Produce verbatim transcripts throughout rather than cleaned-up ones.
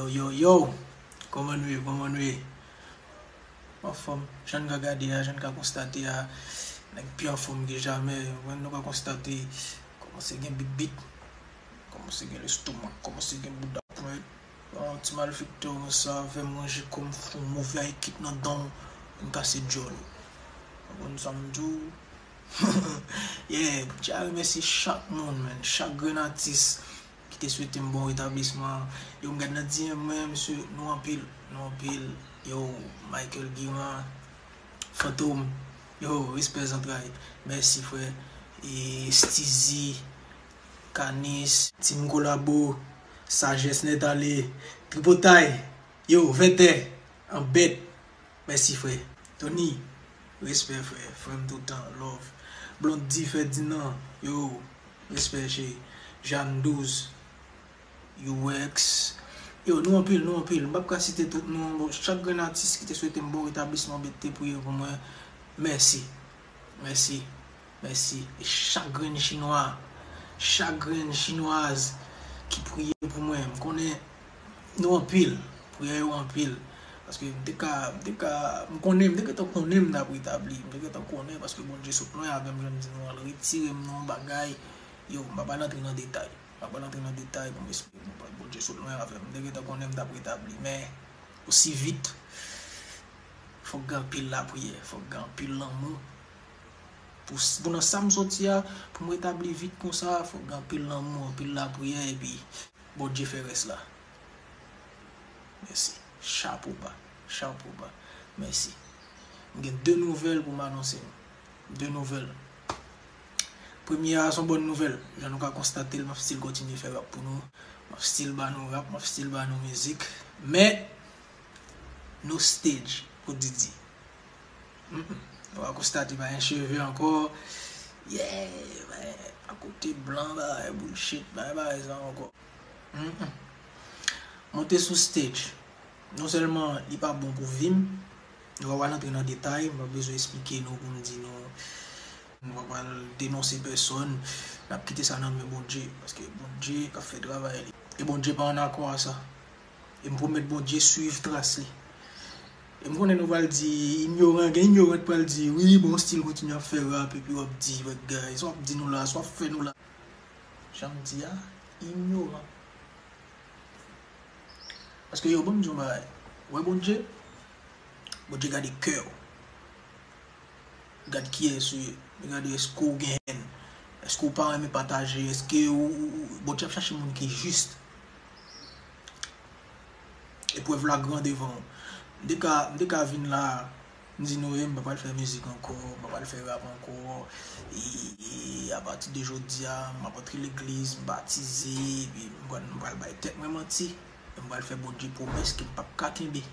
Yo, yo, yo! Kòman nou ye? Kòman nou ye? Anfòm, jan n ka gade a, jan n ka konstate a, nèg pi anfòm ke jamè. Mwen, nou ka konstate, kòmanse gen bibit, kòmanse gen lestomak, kòmanse gen bouda pwent. Yon ti malfektè konsa, fè manje kòm fon move ekip nan dan, m kase djòl. Ou konprann sa m di w? Yeah, m tya remèsye chak moun, man, chak grenn atis ki te swete m bon retablisman. Yo, m gad nan D M mwen, mesye, nou anpil, nou anpil. Yo, Michael Guiran, Fantom, yo, respè zantray. Mèsi, frè. E Steezy, Kanis, Team Kolabo, Sajès Nèt Ale, Tripotay, yo, Vètè, Anbèt. Mèsi, frè. Tony, respè, frè. Frè m toutan, love. Blondy Ferdinand, yo, respè, cheri. Jeanne Douze, U X. Yo, nou anpil, nou anpil. M p ap ka site tout non. Bon, chak grenn atis ki te swete m bon retablisman, ki te priye pou mwen, mèsi. Mèsi. Mèsi. E chak grenn chinwa, chak grenn chinwaz ki priye pou mwen, m konnen nou anpil, priyè yo anpil. Paske m te ka, m te ka, m konnen, m te gentan konnen m t ap retabli, m te gentan konnen, paske Bondye sot lwen avè m, jan m di nou an, l retire m nan yon bagay. Yo, m pa pral antre nan detay. M pa pral antre nan detay pou m esplike nou, Bondye sot lwen avè m. M te gentan konnen m t ap retabli, men osi vit, fòk gen anpil lapriyè, fòk gen anpil lanmou. Pou, pou nan sa m soti a, pou m retabli vit konsa, fòk gen anpil lanmou, anpil lapriyè, epi Bondye fè rès la. Mèsi. Chapo ba. Chapo ba. Mèsi. M gen de nouvèl pou m anonse nou. De nouvèl. Premye a, se yon bòn nouvèl. Jan nou ka konstate l, m ap still kontinye fè rap pou nou. M ap still ba nou rap, m ap still ba nou mizik. Men, no stage pou Didi. Mm, mm. Nou va konstate pa gen cheve ankò. Yeah, men, akote blan, bagay bullshit, bagay, bagay sa ankò. Mm, mm. Monte sou stage. Non sèlman li pa bon pou vi m, nou pa pral antre nan detay, m pa bezwen esplike nou pou m di nou, nou pa pral denonse pèsòn, n ap kite sa nan men Bondye, paske Bondye k ap fè travay li. E Bondye pa ann akò a sa. E m pwomèt Bondye swiv tras li. E m konnen nou pral di, inyoran, gen inyoran k pral di, wi, bon, still kontinye ap fè rap, epi w ap di, bagay, sa w ap di nou la, sa w ap fè nou la. Jan m di a, inyoran. Paske yo, ban m di yon bagay. Ou wè Bondye? Bondye gade kè w. Gad kiyès ou ye. Li gade èske w gen hèn. Èske w pa renmen pataje. Èske ou, ou, ou, Bondye ap chache moun ki jis. Eprèv la gran devan w. M te ka, m te ka vin la, m di nou, e, m pa pral fè mizik ankò, m pa pral fè rap ankò. E, e, apati de jodi a, m ap antre legliz, m batize, epi m pral, m pral bay tèt mwen manti. E m pral fè Bondye pwomès ke m p ap ka kenbe.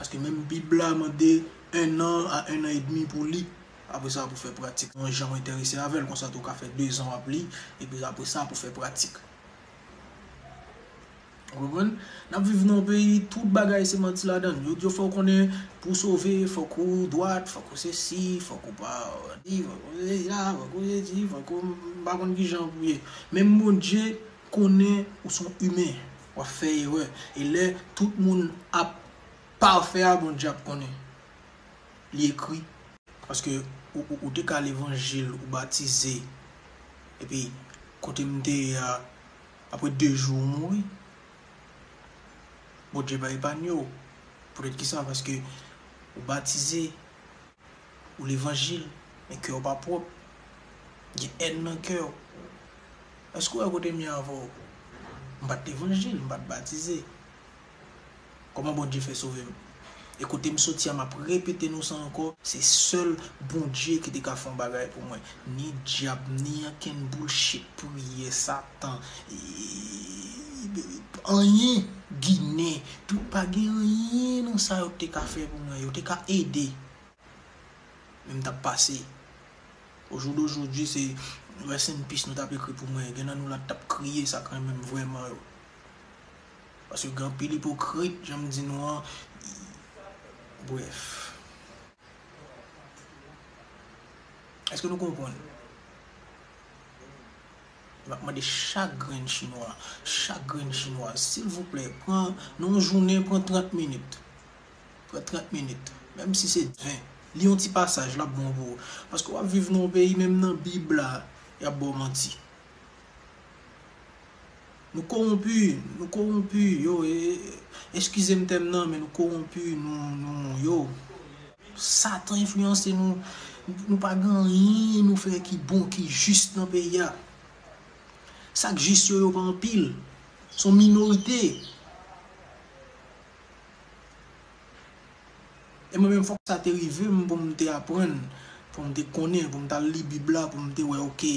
Paske menm Bib la mande un an a un an et demi pou li. Apre sa, pou fè pratik. Yon jan w enterese avè l, konsa tou w ka fè de zan w ap li, epi apre sa, pou fè pratik. Ou konprann? N ap viv nan yon peyi, tout bagay se manti ladan l. Yo, yo fè w konnen, pou w sove, fòk ou dwat, fòk ou sesi, fòk ou pa bandi, fòk ou sesi la, fòk ou sesi, fòk ou, m pa konn kijan pou ye. Menm Bondye konnen ou se yon imen, w ap fè erè. E lè tout moun ap pafè a, Bondye ap konnen. Li ekri. Paske ou, ou, ou te ka levanjil, ou batize. Epi, kote m te ye a, apre de jou, ou mouri. Bondye pa epanye w. Poutèt kisa? Paske ou batize, ou levanjil, men kè w pa pwòp. Gen hèn nan kè w. Èske w wè kote m ye avè w? M pa t levanjil, m pa t batize. Kòman Bondye fè sove m? E kote m soti a, m ap repete nou sa ankò, se sèl Bondye ki te ka fè yon bagay pou mwen. Ni dyab, ni ankenn bullshit, priyè, Satan, e, anyen, Ginen, tout, pa gen anyen nan sa yo te ka fè pou mwen. Yo te ka ede. Men m t ap pase. Au jour d'aujourd'hui, se rest in peace nou t ap ekri pou mwen. Gen nan nou la t ap kriye sa k renmen m vrèman yo. Paske gen anpil ipokrit, jan m di nou an. Brèf. Èske nou konprann? M ap mande chak grenn chinwa, chak grenn chinwaz, silvouplè, pran, nan yon jounen, pran trant minit. Pran trant minit, menm si se ven. Li yon ti pasaj, l ap bon pou ou. Paske w ap viv nan yon peyi, menm nan Bib la, y ap ba w manti. Nou kowonpi, nou kowonpi, yo, e, e, eskize m tèm nan, men nou kowonpi, nou, nou, yo. Satan enfliyanse nou, nou pa gen anyen nou fè ki bon, ki jis nan peyi a. Sa k jis yo, yo pa anpil. Se yon minorite. E mwen menm, fòk sa te rive m pou m te aprann, pou m te konnen, pou m t al li Bib la, pou m te wè, oke,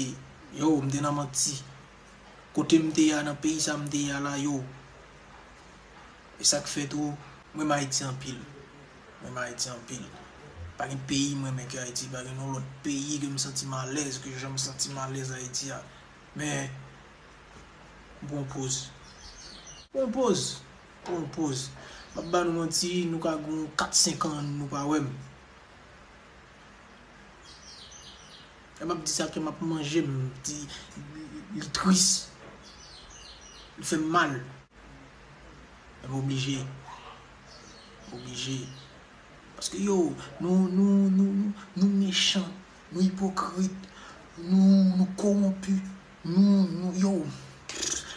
yo, m te nan manti. Kote m te ye a, nan peyi sa m te ye a la, yo. E sa k fè tou, m renmen Ayiti anpil. M renmen Ayiti anpil. Pa gen peyi m renmen ke Ayiti, pa gen yon lòt peyi ke m santi m alèz, ke jan m santi m alèz Ayiti a. Men, m pran yon poz. M pran yon poz. M pran yon poz. M ap ba nou manti, nou ka gen kat senk an, nou pa wè m. Lè m ap di sa, kè m ap manje m, di, li tris. Li fè m mal. Men m oblije. M oblije. Paske yo, nou, nou, nou, nou, nou mechan, nou ipokrit, nou, nou kowonpi, nou, nou, yo.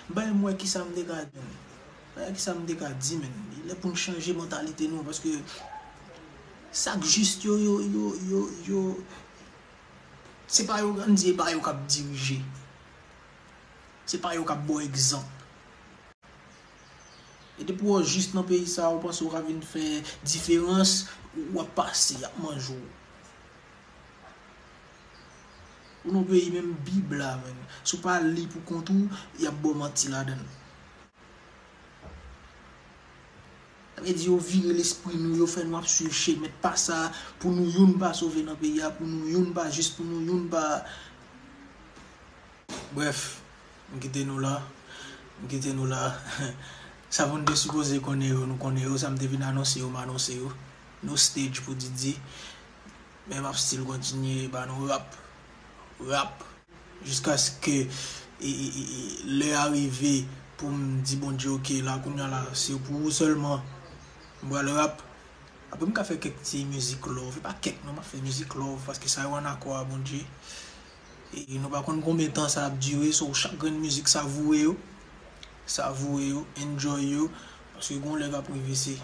M pa menm wè kisa m te ka di, men. M pa wè kisa m te ka di, men. Li lè pou n chanje mantalite nou, paske sa k jis yo, yo, yo, yo, yo, se pa yo, ann di, e pa yo k ap dirije. Se pa yo k ap ba w egzanp. E depi w jis nan peyi sa a, ou panse w ka vin fè diferans, w ap pase, y ap manje w. Ou nan peyi menm Bib la, menm. Si w pa li pou kont ou, y ap ba w manti ladan l. Sa vle di yo vire lespri nou, yo fè nou ap swiv chemen pa sa, pou nou youn pa sove nan peyi a, pou nou youn pa jis, pou nou youn pa. Brèf, m kite nou la. M kite nou la. Sa moun te sipoze konnen yo, nou konnen yo. Sa m te vin anonse yo, m anonse yo. No stage pou Didi. Men m ap still kontinye ba nou rap. Rap. Jiskaske, e, e, e, e, lè a rive pou m di Bondye, oke, la, kounye a la, se pou ou sèlman m pral rap. Apre, m ka fè kèk ti mizik love. E pa kèk, non, m ap fè mizik love, paske sa yo ann akò a Bondye. E nou pa konn konbyen tan sa ap dire, so chak grenn mizik, savourer yo. Savourer yo, enjoy yo. Paske gon lè k ap rive, se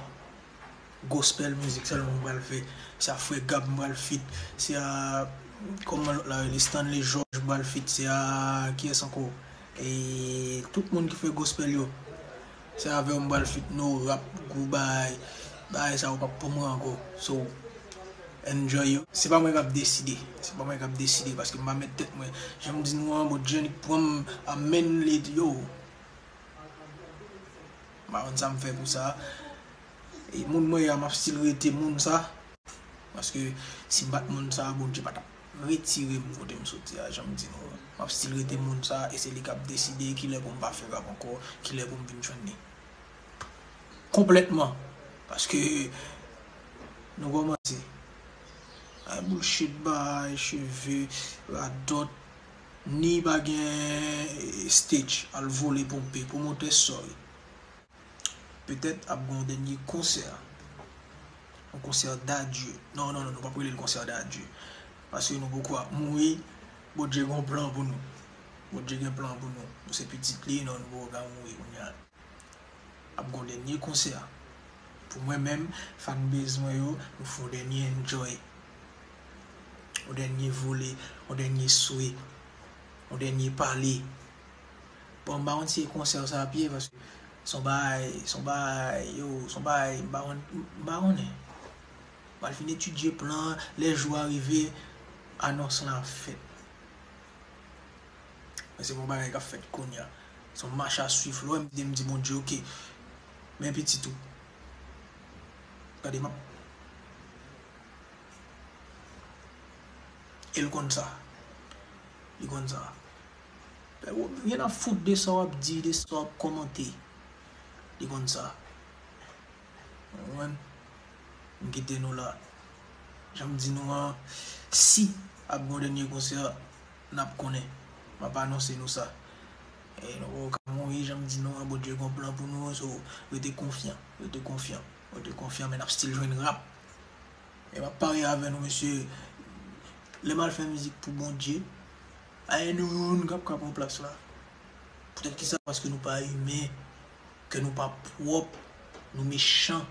gospel mizik sèlman m pral fè. Se a Frè Gab m pral feat. Se a, kòman lòt la rele, Stanley George m pral feat. Se a, kiyès ankò? E tout moun ki fè gospel yo. Se avè w m pral feat, no rap, gwo bagay. Bagay sa yo p ap pou mwen ankò. So, enjoy yo. Se pa mwen k ap deside. Se pa mwen k ap deside, paske m pa mèt tèt mwen. Jan m di nou an, Bondye annik pran m, amèn, li di yo. M pa konn sa m fè pou sa. E moun mwen ye a, m ap still rete moun sa. Paske si m pa t moun sa, Bondye pa t ap retire m kote m soti a, jan m di nou an. M ap still rete moun sa, e se li k ap deside kilè pou m pa fè rap ankò, kilè pou m vin jwenn li. Konplètman. Paske nou kòmanse. Ay bullshit, bay cheve, radòt, ni pa gen, eh, stage, al vole ponpe, pwomotè, sorry. Petèt ap gen yon dènye konsè. Yon konsè d'adieu. Non, non, non, nou p ap rele l konsè d'adieu. Paske nou poko ap mouri. Bondye gen yon plan pou nou. Bondye gen plan pou nou. Nou se pitit li, non, nou poko ka mouri kounye a. Ap gen yon dènye konsè. Pou mwen menm, fanbase mwen yo, nou fè yon dènye enjoy. Yon dènye vole, yon dènye swe, yon dènye pale. Bon, m pa konn si konsè sa ap ye, paske se yon bagay, se yon bagay, yo, se yon bagay, m pa konn, m pa konnen. M pral fin etidye plan, lè jou a rive, anons lan ap fèt. Men se pa yon bagay k ap fèt kounye a. Se yon mach a swiv. Lè w wè m di, m di Bondye, oke. Men pitit ou. Gade, m ap. E l konn sa. Li konn sa. Bèl wòb, li gen nan fout de sa w ap di, de sa w ap kòmante. Li konn sa. Ou konprann? M kite nou la. Jan m di nou an, si ap gen yon dènye konsè, n ap konnen. M ap anonse nou sa. E nou poko ka mouri, jan m di nou an, Bondye gon plan pou nou, so rete konfyan, rete konfyan, rete konfyan, men n ap still jwenn rap. E m ap parye avè nou, mesye, lè m al fè mizik pou Bondye, a nou youn k ap ka pran plas la. Poutèt kisa? Paske nou pa imen, kè nou pa pwòp, nou mechan,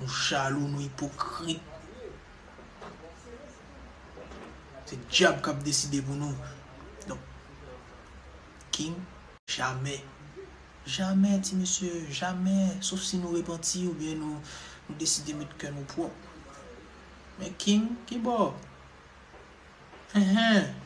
nou jalou, nou ipokrit. Se dyab k ap deside pou nou. Donk, King, jamè. Jamè, ti mesye, jamè. Sof si nou repanti oubyen nou, nou deside met kè nou pwòp. Men King, kibò? Hen, hen.